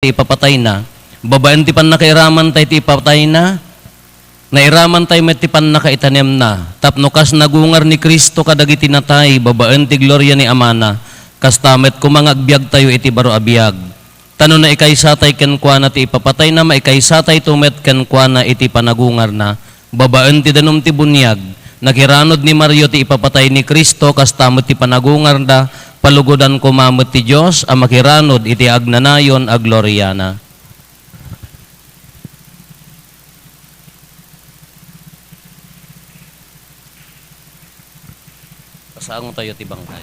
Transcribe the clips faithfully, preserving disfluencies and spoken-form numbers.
ti ipapatayna. Babaen ti pannakairamanta iti ipapatayna, nairamanta met ti pannakaitanemna. Tapno kas nagungar ni Cristo kadagiti natay babaen ti gloria ni Amana, kasta met koma nga agbiagtayo iti baro a biag. Ta no naikaysatay kenkuana ti ipapatayna, maikaysatayto met kenkuana iti panagungarna. Babaen ti danum ti buniag, nakiranod ni Mario ti ipapatay ni Cristo, kasta met ti panagungarda, palugodan koma met ti Dios a makiranod iti agnanayon a gloriana. Pasangotayo ti bangkay.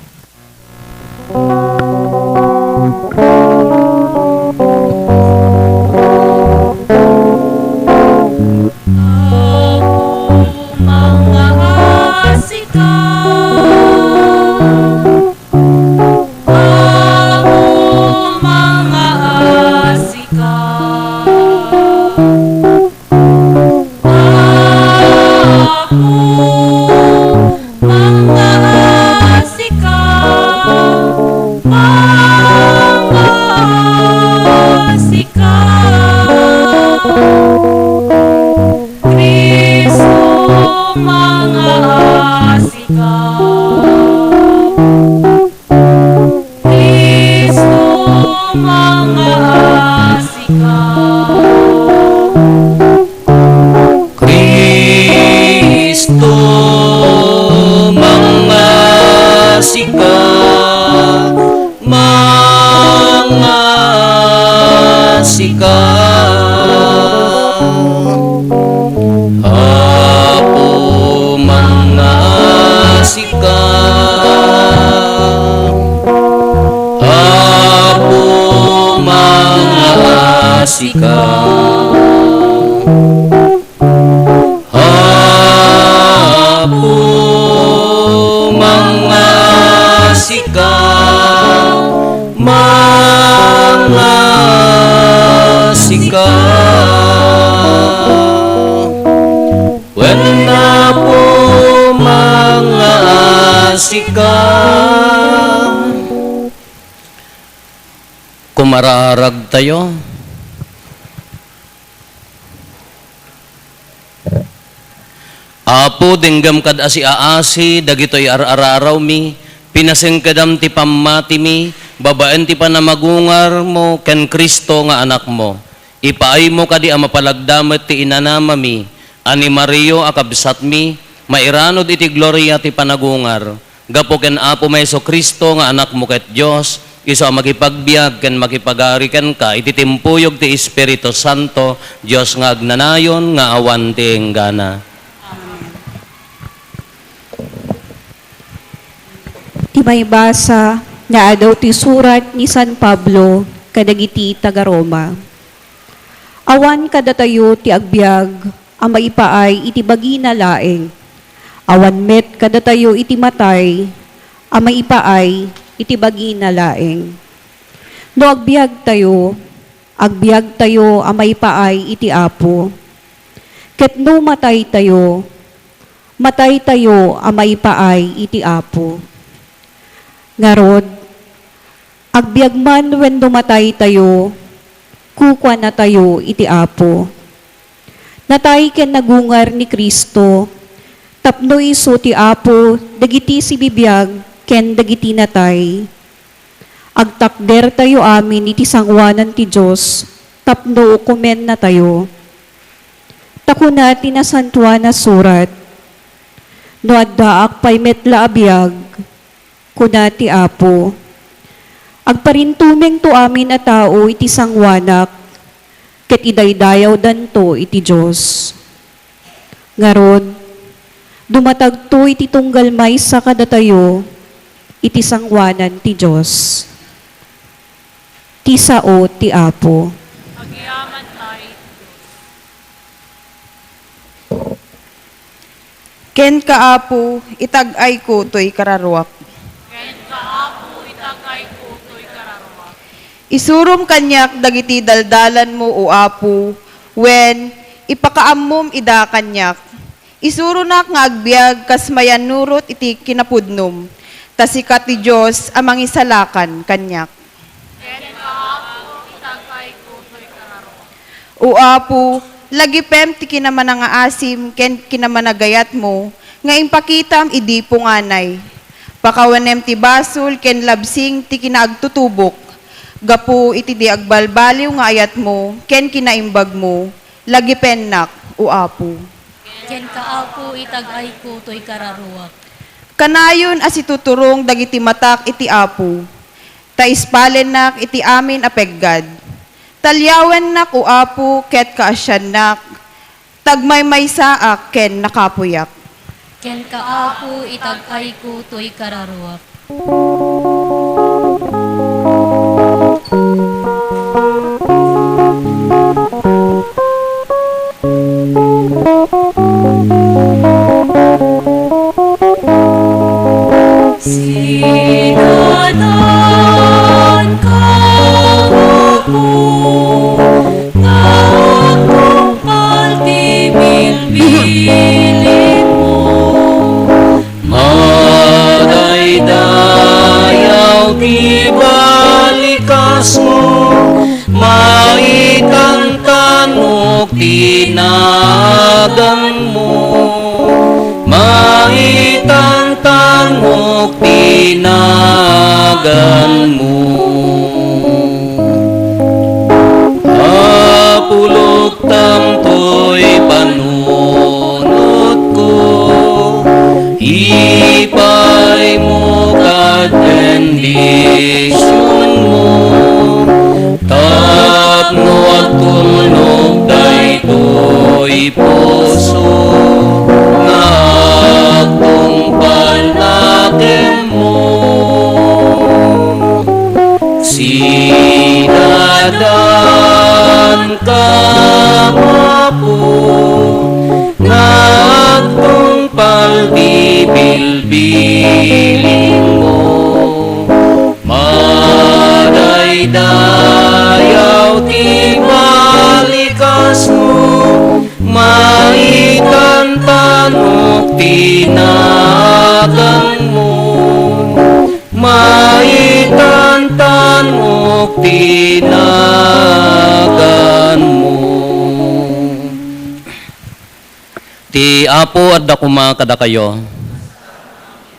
Apo, mangaasika. Apo, mangaasika. Apo, mangaasika, mangaasika. Cristo, mangaasika. Cristo, mangaasika. Cristo, mangaasika, mangaasika. Apo, mangaasika. Apo, mangaasika. Apo, mangaasika, mangaasika. Wen Apo, mangaasika. Kumararagtayo. Apo, denggem kad asiaasi dagitoy ar-ararawmi, pinasengkedam ti pammatimi babaen ti panamagungarmo ken Cristo nga Anakmo. Ipaaymo kadi a mapalagda met ti inanamami a ni Mario a kabsatmi, mairanud iti gloria ti panagungar, gapu ken Apomi Jesu-Cristo nga Anakmo ket Dios, isu a makipagbiag ken makipagari kenka iti timpuyog ti Espiritu Santo, Dios nga agnanayon nga awan ti inggana. Amen. Ti maibasa nga adaw ti surat ni San Pablo kadagiti taga-Roma. Awan kadatayo ti agbiag a maipaay iti bagina laeng. Awan met kadatayo iti matay a maipaay iti bagina laeng. No agbiagtayo, agbiagtayo a maipaay iti Apo. Ket no mataytayo, mataytayo a maipaay iti Apo. Ngarud, agbiag man wenno mataytayo, kukuanatayo iti Apo. Natay ken nagungar ni Cristo, tapno isu ti Apo dagiti sibibiag ken dagiti natay. Agtakdertayo amin iti sangoanan ti Dios tapno ukomennatayo. Ta kuna ti Nasantoan a Surat, "No addaak pay met la a biag," kuna ti Apo, "agparintumengto amin a tao iti sangoanak, ket idaydayawdanto iti Dios." Ngarud, dumatagto iti tunggal maysa kadatayo iti sangoanan ti Dios. Ti sao ti Apo. Agyamankami iti Dios. Kenka, Apo, itag-ayko toy kararuak. Kenka, Apo, itag-ayko toy kararuak. Isurom kaniak dagiti daldalanmo, O Apo, wen ipakaammom ida kaniak. Isuronak nga agbiag kas mayannurot iti kinapudnom, ta sika ti Dios a mangisalakan kaniak. Kenka, Apo, itag-ayko O Apo, lagipem ti kinamanangaasim ken kinamanagayatmo nga impakitam idi punganay. Pakawanem ti basol ken labsing ti kinaagtutubok. Gapu iti di agbalbaliw nga ayatmo ken kinaimbagmo, lagipennak, O Apo. Kenka, Apo, itag-ayko toy kararuak. Kanayon a situturong dagiti matak iti Apo, ta ispalennak iti amin a peggad. Taliawennak, O Apo, ket kaasiannak, tagmaymaysaak ken nakapuyak. Kenka, Apo, itag-ayko toy kararuak. Sinadanka, Apo, nga agtungpal ti bilbilinmo. Madaydayaw ti balikasmo, maitantanok ti naganmo, maitantanok ti naganmo. Apulok Tamtoy panunotko, ipaymo kad bendisionmo, tapno agtulnog daytoy puso nga agtungpal kenmo. Sinadanka, Apo, nga agtungpal ti bilbilinmo. Madaydayaw ti balikasmo, maitantanok ti naganmo. Maitantanok ti naganmo. Ti Apo adda koma kadakayo.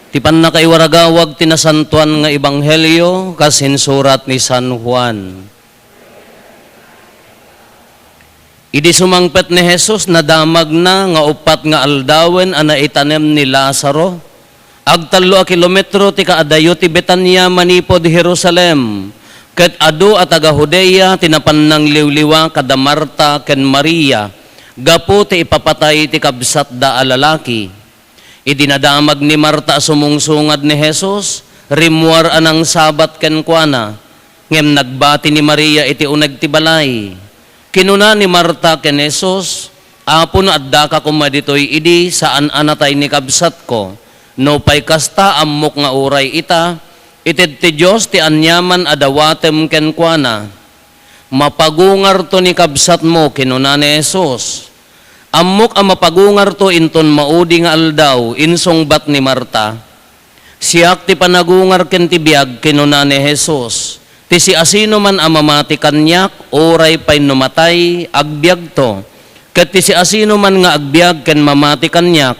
Ti pannakaiwaragawag ti nasantoan nga ebanghelio kas insurat ni San Juan. Idi sumangpet ni Jesus, nadamagna nga uppat nga aldawen a naitanem ni Lazaro. Agtallo a kilometro ti kaadayo ti Betania manipud Jerusalem, ket adu a taga-Judea ti napan nangliwliwa kada Marta ken Maria gapu ti ipapatay ti kabsatda a lalaki. Idi nadamag ni Marta a sumungsungad ni Jesus, rimmuar a nangsabat kenkuana, ngem nagbati ni Maria iti uneg ti balay. Kinuna ni Marta ken Jesus, "Apo, no addaka koma ditoy idi, saan a natay ni kabsatko. Nupay kasta, ammok nga uray ita, ited ti Dios ti aniaman a dawatem kenkuana." "Mapagungarto ni kabsatmo," kinuna ni Jesus. "Ammok a mapagungarto inton maudi nga aldaw," insungbat ni Marta. "Siak ti panagungar ken ti biag," kinuna ni Jesus. "Ti siasinoman a mamati kaniak, uray pay no matay, agbiagto. Ket ti siasinoman nga agbiag ken mamati kaniak,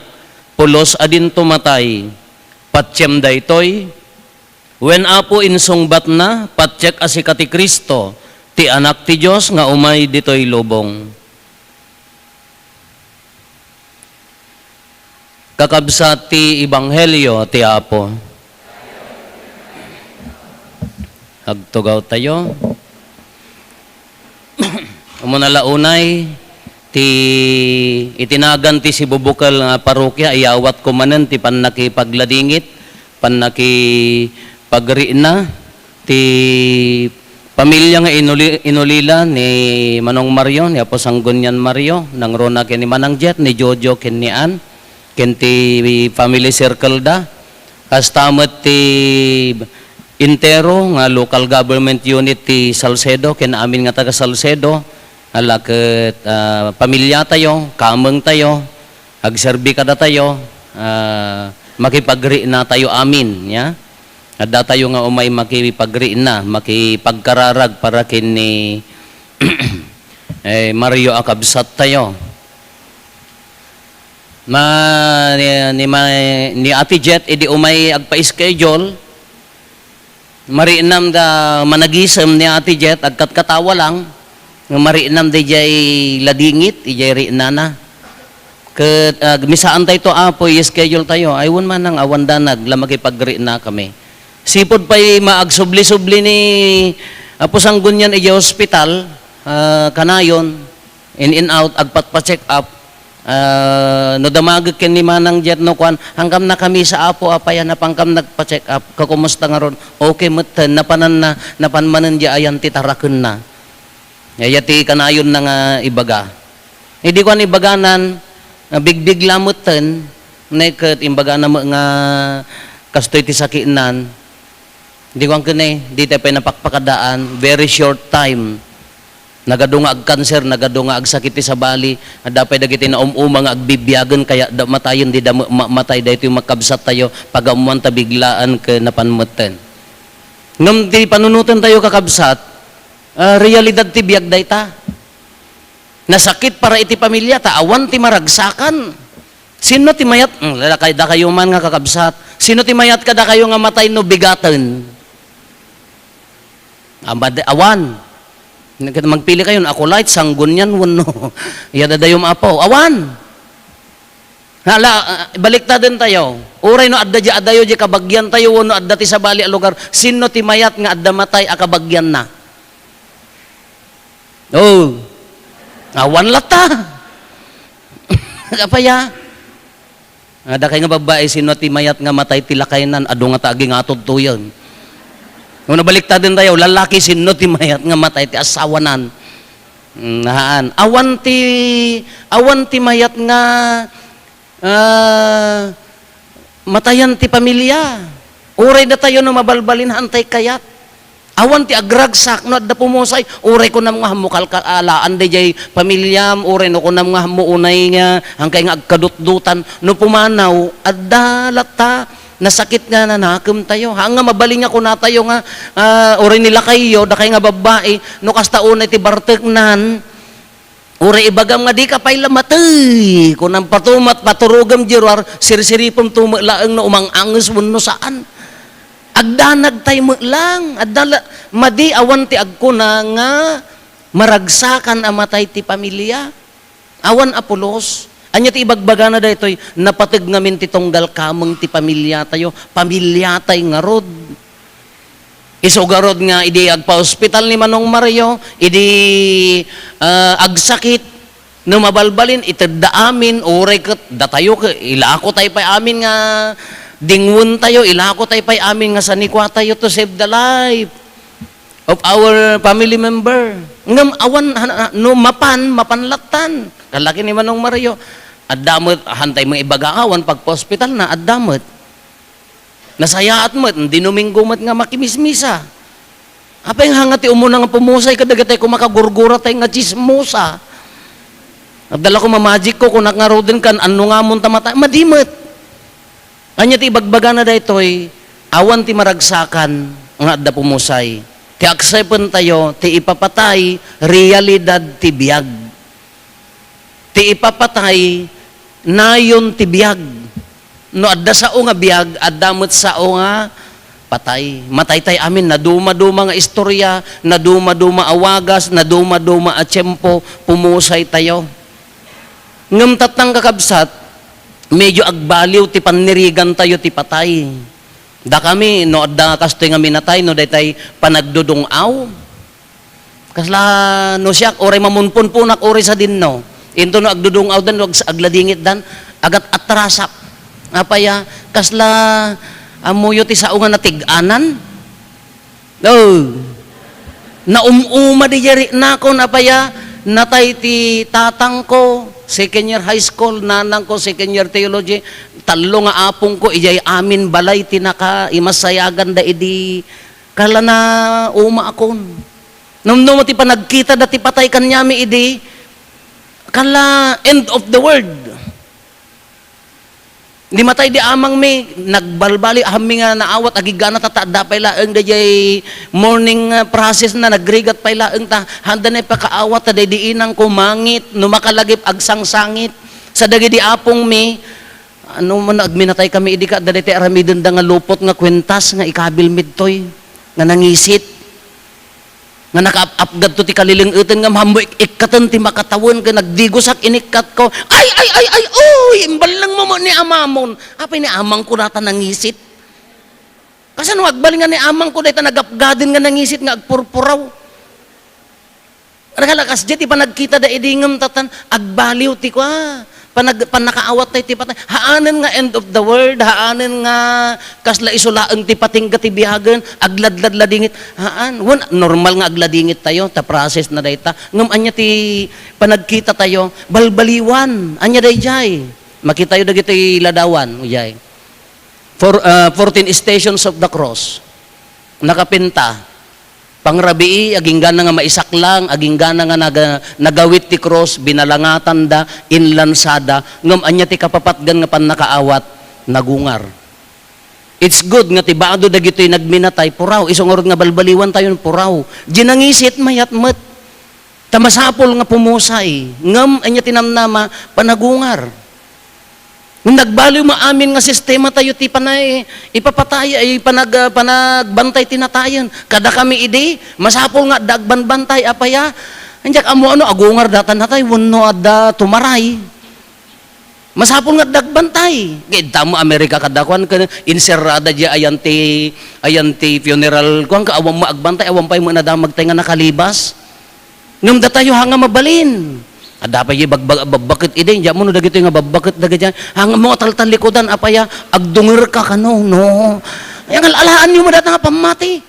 pulos a dinto matay." "Patiem daytoy?" "Wen, Apo," insungbatna, "patiek a sika ti Cristo, ti Anak ti Dios nga umay ditoy lubong." Kakabsat ti Ebanghelio ti Apo. Agtugawtayo. Umuna la unay, ti, iti nagan ti sibubukel nga parokya, iyawatko manen ti pannakipagladingit, pannakipagriina, ti pamilya nga inuli-, inulila ni Manong Mario, ni Apo Sanggunian Mario, nangruna ken ni Manang Jet, ni Jojo, ken ni Ann, ken ti family circle da. Kasta met ti entero nga local government unit ti Salcedo, ken amin nga taga Salcedo, ala ket, ah, pamilyatayo, kamengtayo, agserbi kadatayo, ah, makipagriinatayo amin, ya. Addatayo nga umay makipagriina, makipagkararag para ken ni Eh, Mario a kabsat tayo. Ma-, ni, ni, ma-, ni Ate Jet, idi umay agpa-schedule, mariinam da managisem ni Ate Jet, agkatkatawa lang, nga mariinam da ijay ladingit, ijay riinana. Ket, ah, misaan tayo to, Apo, i-schedule tayo. Ay, wen manang awan danag, la makipagriinakami. Sipud pay maagsubli-subli ni Apo Sanggunian ijay hospital, ah, kanayon, in, in out, agpatpa-check up. Ah, no damagek ken ni Manang Jet no kuan, "Hangkam nakamisa, Apo, apay a napangkam nagpa-check up? Kakumusta ngarud?" Okay metten, napanan na, napan manen di ayan ti tarakenna. Aya ti kanayonna nga ibaga. Idi kuan ibaganan, ah, bigbigla metten, ne ket imbagana met nga kastoy ti sakitnan. Di kuan ken, eh, di tayo pay napakpakadaan, very short time. Nagadu nga agkanser, nagadu nga agsakit ti sabali, adda pay dagiti naum-uma nga agbibiagen, kaya da matayen, di da ma-, ma-, matay daytoy makabsat tayo, pag-ammoan ta biglaan ken napan metten. Ngem ti panunoten tayo, kakabsat, ah, realidad ti biag dayta. Nasakit para iti pamilya, ta awan ti maragsakan. Sino ti mayat? Hmm, dakay-, dakayo man nga kakabsat. Sino ti mayat kadakayo nga matay no bigaten? Amad-, awan. Magpili kayo, Acolite, Sanggunian, wenno iya dadayom, Apo. Awan. Hala, ah, baliktaden tayo. Uray no adda di adayo di kabagian tayo, wenno adda ti sabali a lugar, sino ti mayat nga adda matay a kabagianna? Oh. Awan latta. Apaya? Ah, dakay nga babbai, sino ti mayat nga matay ti lakaynan? Adu ngata agingatod tuyen. Wenno baliktaden tayo, lalaki, sino ti mayat nga matay ti asawanan? Mm, haan. Awan ti, awan ti mayat nga, ah, matayan ti pamilya. Uray datayo no mabalbalin, haantay kayat. Awan ti agragsak no adda pumusay. Uray kunam nga hammo kalkaalaan dayjay pamilyam, uray no kunam nga hammo unay nga, hankay nga agkadutdutan. No pumanaw, adda latta. Nasakit nga nanakem tayo. Ha, nga mabalin nga kunatayo nga, ah, uray ni lakayyo, dakay nga babbai, no kasta unay ti barteknan, uray ibagam nga dika pay la matey, kunam patumat, paturogem di ruar, sirsiripem to met laeng no umang-anges wenno saan. Agdanag tay met lang, adda la, madi awan ti agkuna nga maragsakan a matay ti pamilya. Awan a pulos. Ania ti ibagbagana daytoy? Napateg ngamin ti tunggal kameng ti pamiliatayo. Pamiliatay ngarud. Isu garud nga idi agpa-ospital ni Manong Mario, idi, ah, agsakit, no mabalbalin, itedda amin, uray ket datayo ket, ilako tay pay amin nga dingwen tayo, ilako tay pay amin nga sanikua tayo to save the life of our family member. Ngem awan, han-, han-, no mapan, mapan lattan. Kallaki ni Manong Mario, adda met, hantay mo ibaga awan pagpa-ospital na, adda met. Nasayaat met, di Domingo met nga makimismisa. Apay nga nga ti umuna nga pumusay kadagitay kumakagurgura tay nga chismosa. Adda la ko mamajik ko, kunak nga ruden kan, ano nga mun ta mata-, madi met. Ania ti ibagbagana daytoy? Awan ti maragsakan nga adda pumusay. Ti aksepen tayo, ti ipapatay, realidad ti biag. Ti ipapatay, nayon ti biag. No adda sao nga biag, adda met sao nga patay. Matay tay amin, naduma-duma nga istorya, naduma-duma a wagas, naduma-duma a tiempo, pumusay tayo. Ngem tattang kakabsat, medyo agbaliw ti pannirigan tayo ti patay. Dakami, no adda kastoy nga minatay, no daytay panagdudung-aw. Kasla, no siak, uray mamunpunpunak, uray sadinno. Into no agdudung-awdan, no ags-, agladingitdan, agat atrasak. Apaya, kasla, ammoyo ti sao nga natig-anan? Oh. Naum-uma di jari nakon, apaya, natay ti tatangko, second year high school, nanangko, second year theology, tallo nga apongko, ijay amin balay ti naka-, imasayagan da idi, kala na uma akon. Numnuma ti panagkita da ti patay kaniami idi, kala end of the world. Di matay di amangmi, nagbalbaliw ammi nga naawat, agiggana ta, ta adda pay laeng dayjay morning, ah, process na, nagrigat pay laeng ta, handa na ipakaawat ta daydi inangko mangit, no makalagip, agsangsangit. Sa dagidi apongmi, ano man, agminatay kami idi ka, adda daytoy aramidenda nga lupot nga kwintas nga ikabil mi ditoy, nga nangisit. Nga nakaap-apgadto ti kalileng-eten nga ammo ik-, ikkaten ti makatawen ken nagdigosak inikkat ko. Ay, ay, ay, ay, uy, imballengmo met ni amamon. Apay ni amangko data nangisit? Kasano agbalin nga ni amangko dayta nagapgaden nga nangisit nga agpurpuraw? Nagalakas diay ti panagkita da idi ngem tatan, agbaliw ti kua. Panag-, pannakaawat tayo ti patay. Haanen nga end of the world, haanen nga kasla isu laeng ti patingga ti biagen, agladladladingit. Haan, wen, normal nga agladingit tayo, ta process na dayta. Ngem ania ti panagkita tayo, balbaliwan. Ania dayjay? Makitayo dagiti ladawan, ujay. For, ah, fourteen stations of the cross. Nakapinta. Pangrabii, aginggana nga maisaklang, aginggana nga naga-, nagawit ti krus, binalangatanda, inlansada, ngem ania ti kapapatgan nga pannakaawat? Nagungar. It's good nga ti bado dagitoy nagminatay, puraw, isu ngarud nga balbaliwan tayon, puraw. Di nangisit, mayat met. Ta masapul nga pumusay, ngem ania ti namnama, panagungar. Ngem nagbaliw maamin nga sistema tayo ti panay ipapatay, ay panag-, ah, panagbantay ti natayen. Kadakami idi, masapul nga adda agbanbantay, apay a? Diak ammo no agungar data natay wenno adda tumaray. Masapul nga adda agbantay. Kay damo Amerika kadakuan ken inserrada diay ayan ti, ayan ti funeral kuan, ka awan met agbantay, awan pay met nadamagtay nga nakalibas. Ngem datayo, ha nga mabalin. Adda pay bagbag-, babbaket idi, diak ammo no dagitoy nga babbaket dagiti, ha nga mo taltallikudan, apay a, agdungerka kano, no? Ay, nga alaanyo met data nga pammati.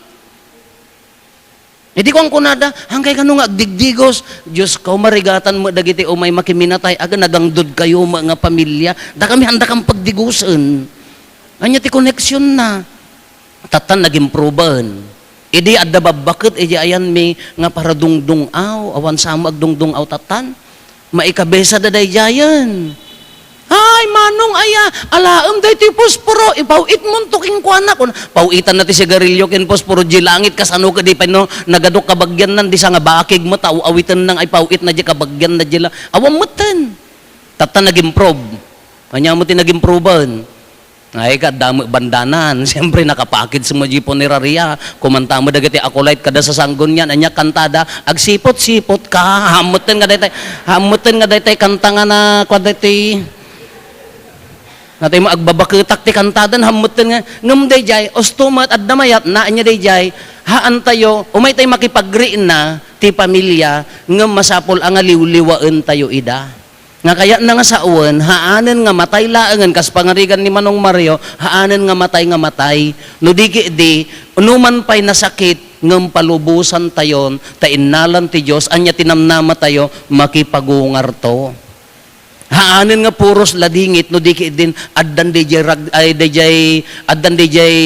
Idi kuan kunada, "Hankay kano nga agdigdigos?" Diosko, marigatan met dagiti umay makiminatay, aga nagangdod kayo met nga pamilia. Dakami, handakam pagdigosen. Ania ti koneksionna? Tatan nagimproben. Idi adda babbaket, idi ayanmi nga para dungdung-aw, awan sa mo agdungdung-aw tatan. Maikabesada daydiayen. Ay, manong aya, alaem daytoy posporo, ipaw-itmonto kenkuana. Kun, paw-itanna ti sigarilio ken posporo, di langit kasano kadi pay no, nagadok kabagiannan, di sa nga bakig mo, taw-, awitenna nga ipaw-itna di kabagianna di la-, awan metten. Tatan nag-improve. Ania mo ti nag-improven? Ay, kadda met bandanan. Siyempre, nakapakit sa mga puneraria. Kumanta mo dagiti acolyte kada sa sanggunian. Ania kantada, "Agsipot-sipot ka." Hammutten nga daytay, hammutten nga daytay kanta nga na, kwa daytay, natay mo agbabaketak ti kantadan, hammutten nga, ngem dayjay, usto met, adda mayat na, anya dayjay, haan tayo, umay tayo makipagriinna ti pamilya, ngem masapul a nga liwliwaen tayo ida. Nga kayatna nga sawen, haanen nga matay laengen, kas pangarigan ni Manong Mario, haanen nga matay nga matay. No di ketdi, numan pay nasakit, ngem palubosan tayon, ta innalan ti Dios, ania ti namnama tayo, makipagungarto. Haanen nga puros ladingit, no di ketdin, addan dijay rag-, ay, dijay, addan dijay,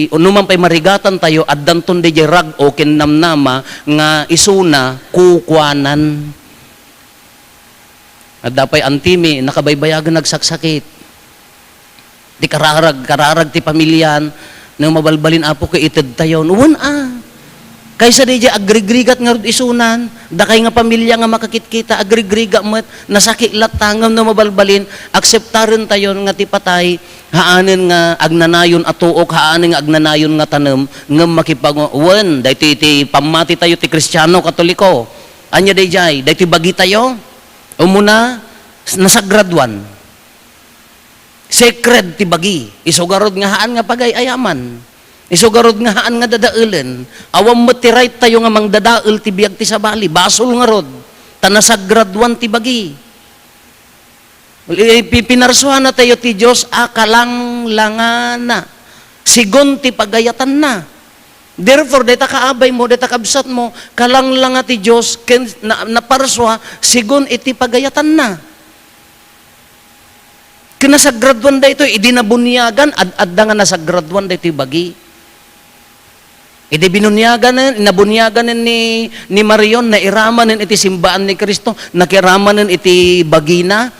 numan pay marigatan tayo, addanton dijay rag-o ken namnama nga isuna kukuanan. Adda pay antimi, nakabaybayagen nagsaksakit. Ti kararag, kararag ti pamilian, no mabalbalin, Apo, ket ited tayon. Wen a. Kaysa di agrigrigak ngarud isunan, dakay nga pamilya nga makakitkita, agrigriga met, nasakit latta, ngem no mabalbalin, akseptaren tayon nga ti patay, haanen nga agnanayon a tuok, haanen nga agnanayon nga tanem, ngem makipag-, wen, daytoy ti pammati tayo ti Kristiano, Katoliko. Ania dayjay, daytoy bagi tayo? Umuna, nasagraduan. Sacred ti bagi. Isu garud nga haan nga pagay-ayaman. Isu garud nga haan nga dadaelen. Awan met ti right tayo nga mangdadael ti biag ti sabali. Basol ngarud. Ta nasagraduan ti bagi. Pi-, pinarsuana tayo ti Dios a kalanglangana. Sigun ti pagayatanna. Therefore, dayta kaabaymo, dayta kabsatmo, kalanglanga ti Dios ken na-, naparsua sigun iti pagayatanna. Ken nasagraduan daytoy, idi nabuniagan, ad-adda nga nasagraduan daytoy bagi. Idi binuniagan, nabuniagan ni, ni Marion, nairamanen iti simbaan ni Cristo, nakiramanen iti bagina,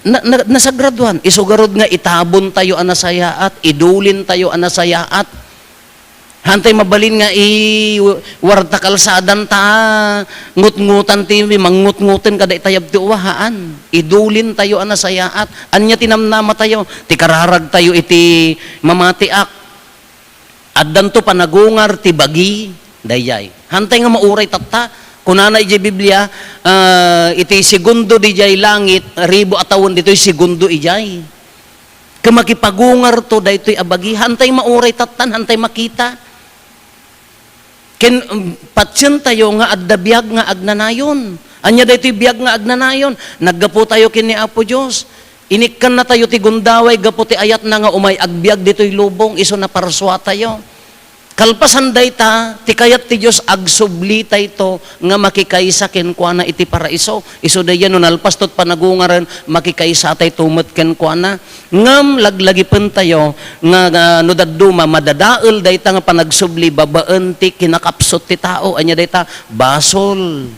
Na, na, nasagraduan. Isu garud nga itabon tayo a nasayaat, idulin tayo a nasayaat. Hantay mabalin nga i-, warta kalsadan ta ngutngutan ti mangngutnguten kada itayab ti uwa, haan. Idulin tayo a nasayaat. Ania ti namnama tayo? Ti kararag tayo iti mamatiak. Addanto panagungar ti bagi dayjay. Hantay nga mauray tatta, kunana idiay Biblia, ah, iti segundo didiay langit, ribu a tawen ditoy segundo idiay. Ket makipagungarto daytoy a bagi, hantay mauray tattan, hantay makita. Ken, um, patien tayo nga adda biag nga agnanayon. Ania daytoy biag nga agnanayon? Naggapu tayo ken ni Apo Dios. Inikkanna tayo ti gundaway gapu ti ayatna nga umay agbiag ditoy lubong, isu naparsua tayo. Kalpasan dayta, ti kayat ti Dios agsubli tayto nga makikaysa kenkuana iti paraiso. Isu daydiay no nalpasto ti panagungaren, makikaysa tayto met kenkuana. Ngem laglagipentayo nga, nga no dadduma, madadael dayta nga panagsubli babaen ti kinakapsut ti tao. Ania dayta? Basol.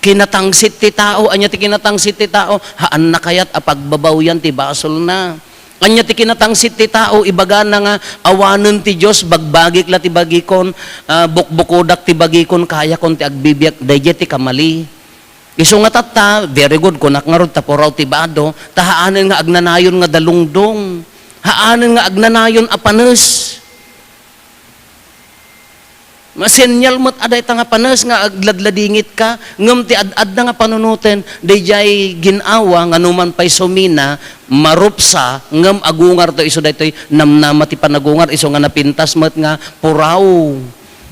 Kinatangsit ti tao. Ania ti kinatangsit ti tao? Haanna kayat a pagbabawian ti basolna. Ania ti kinatangsit ti tao? Ibagana nga awanen ti Dios, bagbagik la ti bagikon, ah, bukbukodak ti bagikon, kayakon ti agbibiag. Daydiay ti kamali. Isu nga tatta, very good, kunak ngarud ta puraw ti bado, ta haanen nga agnanayon nga dalungdong, haanen nga agnanayon a panes. Masenyal met a dayta nga panes nga agladladingit ka, ngem ti ad-adda nga panunoten, daydiay gin-awa nga numan pay sumina, marupsa, ngem agungarto isu daytoy namnama ti panagungar, isu nga napintas met nga puraw.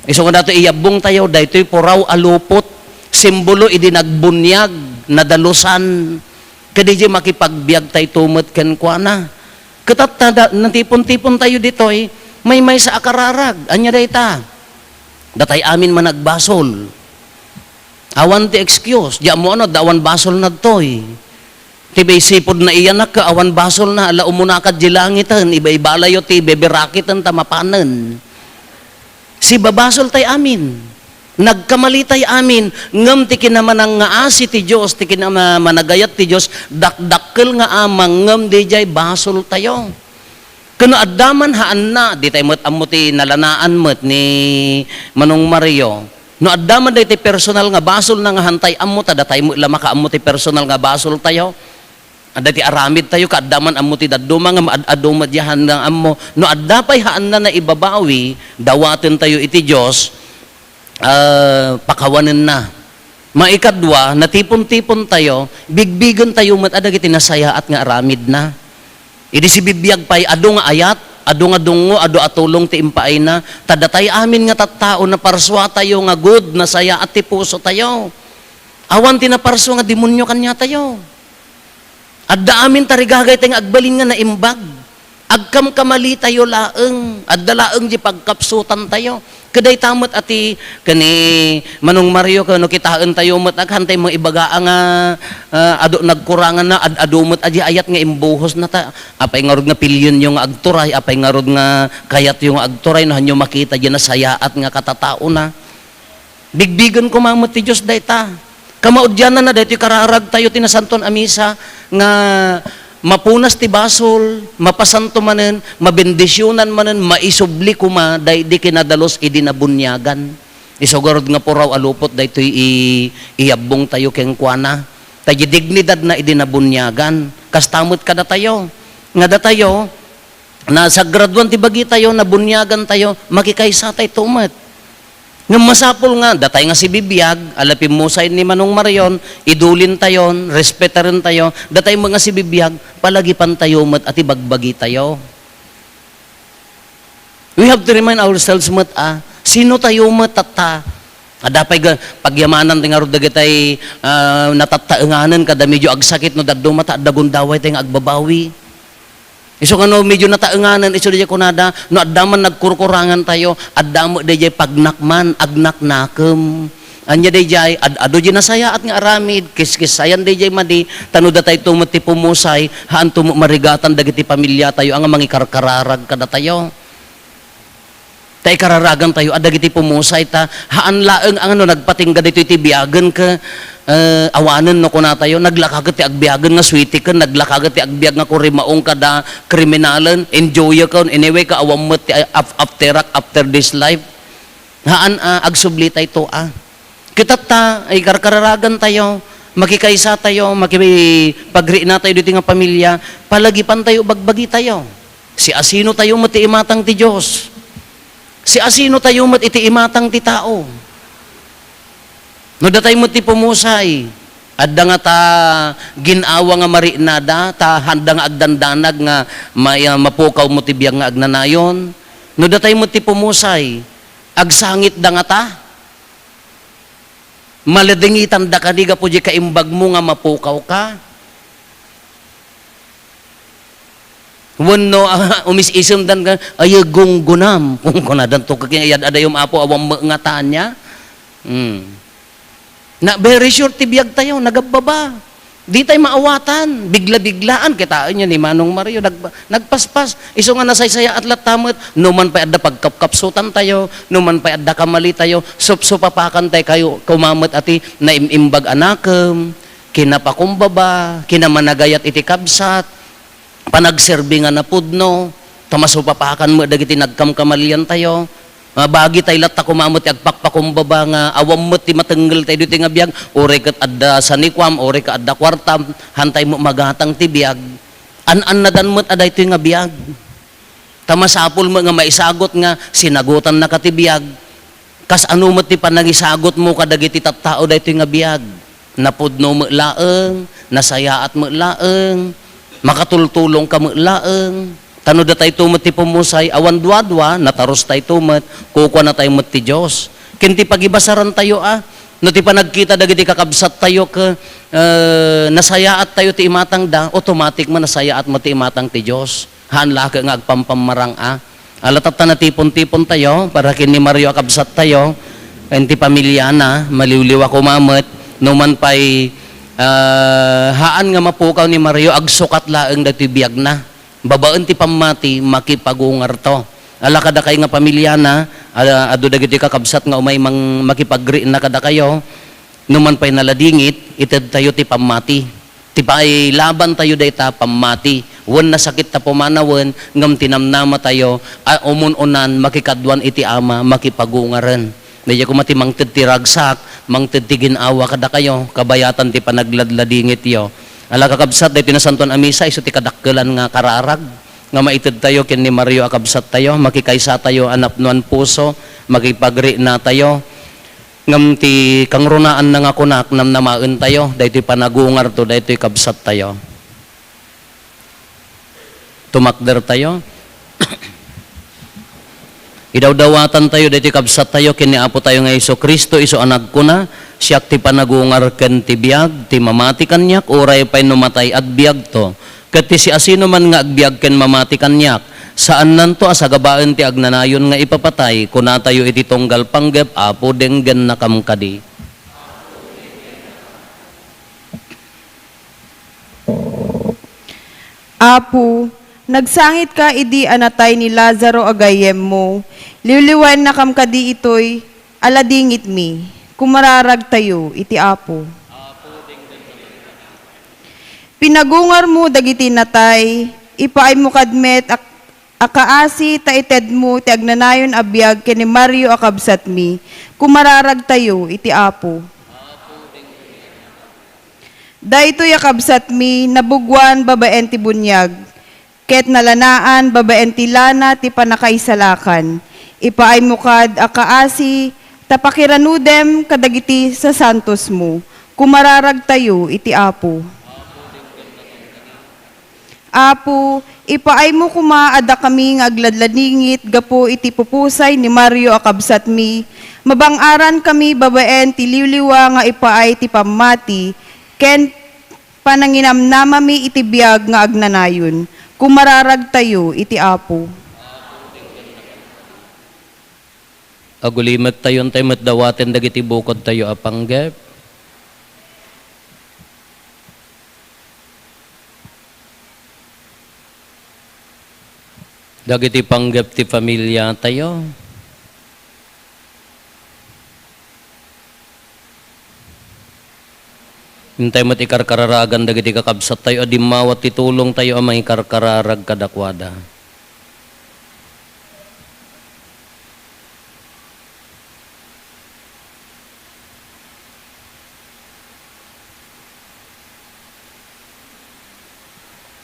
Isu nga daytoy iyabbong tayo, daytoy puraw a lupot. Simbolo idi nagbuniag, nadalusan. Kadi di makipagbiag tayo met kenkuana. Kitatta, da-, natipon-tipon tayo ditoy, maymaysa a kararag. Ania dayta? Datay amin managbasol. Awan ti excuse. Di ammo ano, adda awan basol na ditoy. Ti bay sipud na iyanak ka, awan basol na, ala umuna ka di langiten, iba-ibalayo ti beberakiten ta mapanen. Sibabasol tay amin. Nagkamali tay amin. Ngem ti kinamanangngaasi ti Dios, ti kinamanagayat ti Dios, dakdakkel nga amang ngem didiay basol tayo. Ken no adda man haanna, di tay met ammo ti nalanaan met ni Manong Mario. No adda man daytoy personal nga basolna nga hantay ammo, ta datay met la makaammo ti personal nga basol tayo. Adda ti aramid tayo, kaadda man ammo ti dadduma nga maad-adu met diay haan nga ammo. No adda pay haanna nga ibabawi, dawaten tayo iti Dios, ah, pakawanenna. Maikadua, natipon-tipon tayo, bigbigen tayo met a dagiti nasayaat nga aramidna. Idi sibibiag pay, adu nga ayat, adu nga dungngo, adu a tulong ti impaayna. Ta datay amin nga tattao, naparsua tayo nga good, nasayaat ti puso tayo. Awan ti naparsua nga demonio kaniatayo. Adda amin tarigagayta nga agbalin nga naimbag. Agkamkamali tayo laeng. Adda laeng di pagkapsutan tayo. Kadayta met a ti ken ni Manong Mario, ken no kitaen tayo met, agantay maibaga nga, ah, adu nagkurangan na, ad-adu met a di ayat nga imbuhos na ta. Apay ngarud nga pilionyo nga agturay, apay ngarud nga kayatyo nga agturay, no hanyo makita di nasayaat nga katataona. Bigbigen koma met ti Dios dayta. Kamaudiananna daytoy kararag tayo ti Nasantoan a Misa nga mapunas ti basol, mapasanto manen, mabendisionan manen, maisubli koma daydi kinadalus idi nabuniagan. Isu garud nga puraw a lupot daytoy i-, iyabbong tayo kenkuana. Ta di dignidadna idi nabuniagan. Kasta met kadatayo. Nga datayo, nasagraduan ti bagitayo, nabuniagantayo, makikaysatayto met. Ngem masapul nga, datay nga sibibiag, ala pimmusay ni Manong Marion, idulintayon, respetarentayo, datay met nga sibibiag, palagipantayo met a ti bagbagitayo. We have to remind ourselves met a, sino tayo met tatta? Adda pay ga-, pagyamanan ti ngarud dagitay, ah, natattaenganen kada medyo agsakit no dadduma ta adda gundaway tayo nga agbabawi. Isu nga no medyo nataenganen, isu daydiay kunada, no adda man nagkurkurangan tayo, adda met daydiay pagnakman, agnaknakem. Ania daydiay, ad-adu di nasayaat nga aramid, kiskissayan daydiay madi, ta no datayto met ti pumusay, haanto met marigatan dagiti pamiliatayo a nga mangikarkararag kadatayo. Ta ikararagantayo a dagiti pumusay ta, haan laeng a no nagpatingga ditoy ti biagen ket, eh, awanen no kunatayo, naglaka ket ti agbiagen nga suwitiken, naglaka ket ti agbiag nga kurimaong kada kriminalen, enjoyken, anyway, ket awan met ti af-, after, after this life. Haan a agsubli tayo to, a. Ket ta, ikarkararagantayo, makikaysatayo, makipagriinatayo ditoy nga pamilya, palagipantayo, bagbagitayo. Siasinotayo met ti imatang ti Dios. Siasinotayo met iti imatang ti tao. No datay met ti pumusay, adda nga ta gin-awa nga mariinada, ta handa nga agdandanag nga may-, ah, mapukaw mo ti biag nga agnanayon. No datay met ti pumusay, agsangitda nga ta. Maladingitanda kadi gapu di kaimbag mo nga mapukaw ka. Wenno, ah, umis-isemdan ka, "Ay, gunggunam." Kung kunadan to, "Kakin ayad adayom, Apo, awan met nga tanya." Hmm. Na, very short ti biag tayo, nagabbaba. Di tayo maawatan. Bigla-biglaan. Kitaen niyo ni Manong Mario, nag-, nagpaspas. Isu nga nasaysayaat latta met, no man pay adda pagkapkapsutan tayo, no man pay adda kamali tayo, supsupapakan tayo kayo, kumamet a ti naim-imbag a nakem, kinapakumbaba, kinamanagayat iti kabsat, panagserbi nga napudno, ta masupapakan met dagiti nagkamkamaliantayo. Mabagi tayo latta koma met ti agpakpakumbaba nga awan met ti matengngel tayo ditoy nga biag, uray ket adda sanikuam, uray ket adda kuartam, han tayo met magatang ti biag. An-annadan met a daytoy nga biag. Ta masapul met nga maisagut nga sinagutan na ka ti biag. Kasano met ti panangisagut mo kadagiti tattao daytoy nga biag? Napudno met laeng, nasayaat met laeng, makatultulong ka met laeng. Ta no datayto met ti pumusay, awan duadua, natarus tayto met, kukuana tayo met ti Dios. Ken ti pagibasaran tayo, a, no ti panagkita dagiti kakabsat tayo ke, eh, nasayaat tayo ti imatangda, automatic man nasayaat met ti imatang ti Dios. Haan la ket nga agpampammarang a. Ala, tatta natipon-tipon tayo para ken ni Mario a kabsat tayo, ken ti pamiliana, maliwliwa koma met, no man pay, ah, haan nga mapukaw ni Mario, agsukat laeng daytoy biagna. Babaen ti pammati, makipagungarto. Ala, kadakay nga pamiliana, ah, adu dagiti kakabsat nga umay mang-, makipagriinna kadakayo, no man pay naladingit, itedtayo ti pammati. Ti pailabantayo dayta pammati, wen nasakit ta pumanawen, ngem ti namnamatayo a umun-unan makikaduan iti Ama, makipagungaren. Daydiay koma ti mangted ti ragsak, mangted ti gin-awa kadakayo, kabayatan ti panagladladingityo. Ala, kakabsat, daytoy Nasantoan a Misa, isu ti kadakkelan nga kararag nga maitedtayo ken ni Mario a kabsattayo, makikaysatayo a napnoan puso, makipagriinatayo. Ngem ti kangrunaanna nga kunak, namnamaentayo, daytoy panagungarto, daytoy kabsattayo. Tumakdertayo. Idawdawatantayo daytoy kabsattayo ken ni Apotayo nga Jesu-Cristo, isu a nagkuna, "Siak ti panagungar ken ti biag, ti mamati kaniak, uray pay no matay, agbiagto." Ket ti siasinoman nga agbiag ken mamati kaniak, saannanto a sagabaen ti agnanayon nga ipapatay, kunatayo iti tunggal panggep, "Apo, denggennakam kadi." Apo, nagsangitka idi a natay ni Lazaro a gayyemmo, liwliwaennakam kadi itoy a ladingitmi, kumararagtayo iti Apo. Pinagungarmo dagiti natay, ipaaymo kad met a, a kaasi ta itedmo ti agnanayon a biag ken ni Mario a kabsatmi, kumararagtayo iti Apo. Daytoy a kabsatmi, nabugwan babaen ti buniag, ket nalanaan babaen ti lana ti pannakaisalakan. Ipaaymo kad a kaasi ta pakiranudem kadagiti sasantosmo. Kumararagtayo iti Apo. Apo, ipaaymo koma a dakami nga agladladingit gapu iti pupusay ni Mario a kabsatmi. Mabang-arankami babaen ti liwliwa nga ipaay ti pammati ken pananginamnamami iti biag nga agnanayon. Kumararagtayo iti Apo. Agulimettayo, intay met dawaten dagiti bukodtayo a panggep. Dagiti panggep ti familiatayo. Intay met ikarkararagan dagiti kakabsattayo a dimmawat ti tulongtayo a mangikarkararag kadakuada.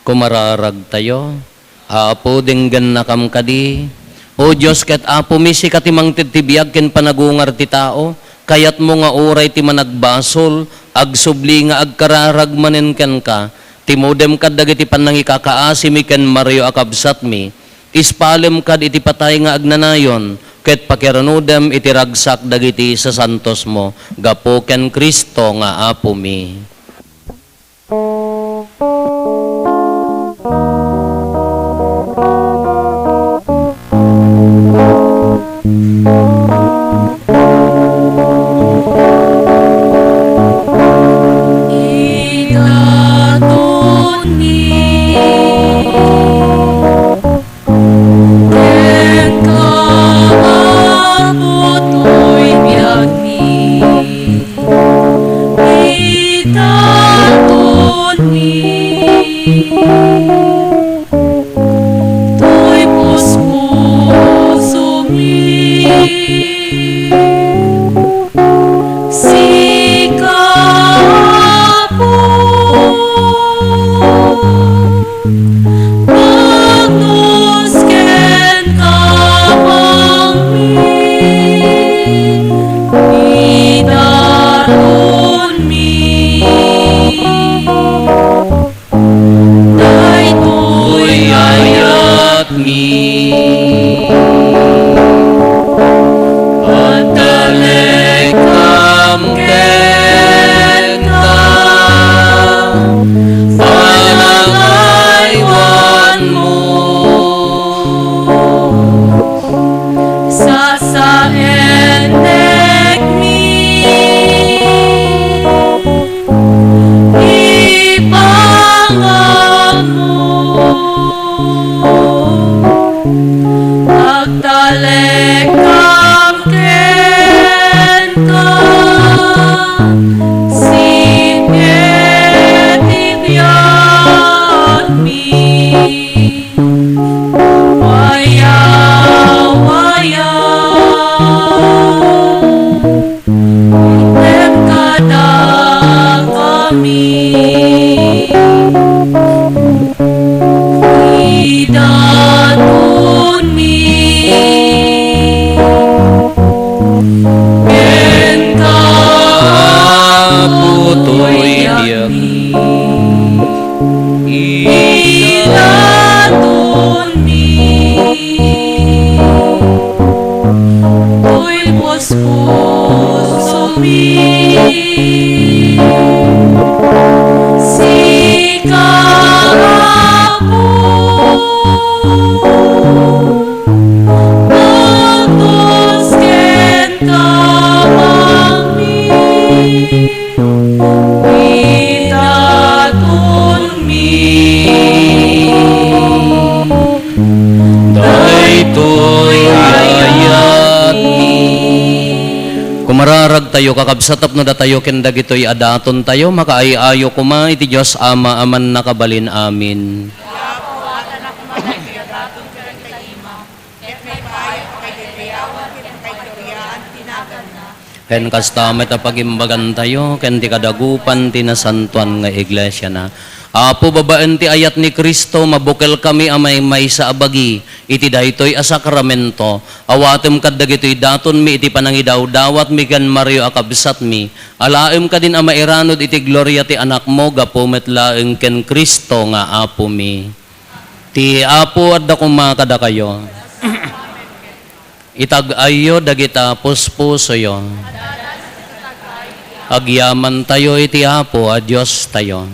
Kumararagtayo. Apo, denggennakam kadi. O Dios ket Apomi, sika ti mangted ti biag ken panagungar ti tao. Kayatmo nga uray ti managbasol, agsubli nga agkararag manen kenka. Timudem kad dagiti pannangikakaasimi ken Mario a kabsatmi. Ispalem kad iti patay nga agnanayon, ket pakiranudem iti ragsak dagiti sasantosmo gapu ken Cristo nga Apomi. Idatonmi kenka, Apo, toy biagmi. Idatonmi toy puspusomi. Sika, Apo, pagnos ken kamangmi, idatonmi daytoy ayatmi. Agtalekam kenka, panangaywanmo, sasaennekmi. Ipanganmo, agtalekam kenka, sika ti biagmi. Waya, waya, item kadakami. Idatonmi kenka, Apo, toy biagmi. Idatonmi toy puspusomi. Sika, Apo, pagnos ken kamangmi. Idatonmi daytoy ayatmi. Kumararagtayo, kakabsat, tapno datayo ken dagitoy a datontayo makaay-ayo koma iti Dios Ama a Mannakabalin Amin. Ket kasta met a pagimbagantayo ken ti kadagupan ti nasantoan nga iglesiana. Apo, babaen ti ayat ni Cristo, mabukelkami a maymaysa a bagi iti daytoy a sakramento. Awatem kad dagitoy datonmi iti panangidawdawatmi ken Mario a kabsatmi. Alaem kadin a mairanod iti gloria ti Anakmo gapu met laeng ken Cristo nga Apomi. Ti Apo adda koma kadakayo. Itag-ayyo dagita puspusoyo. Agyamantayo iti Apo a Diostayo.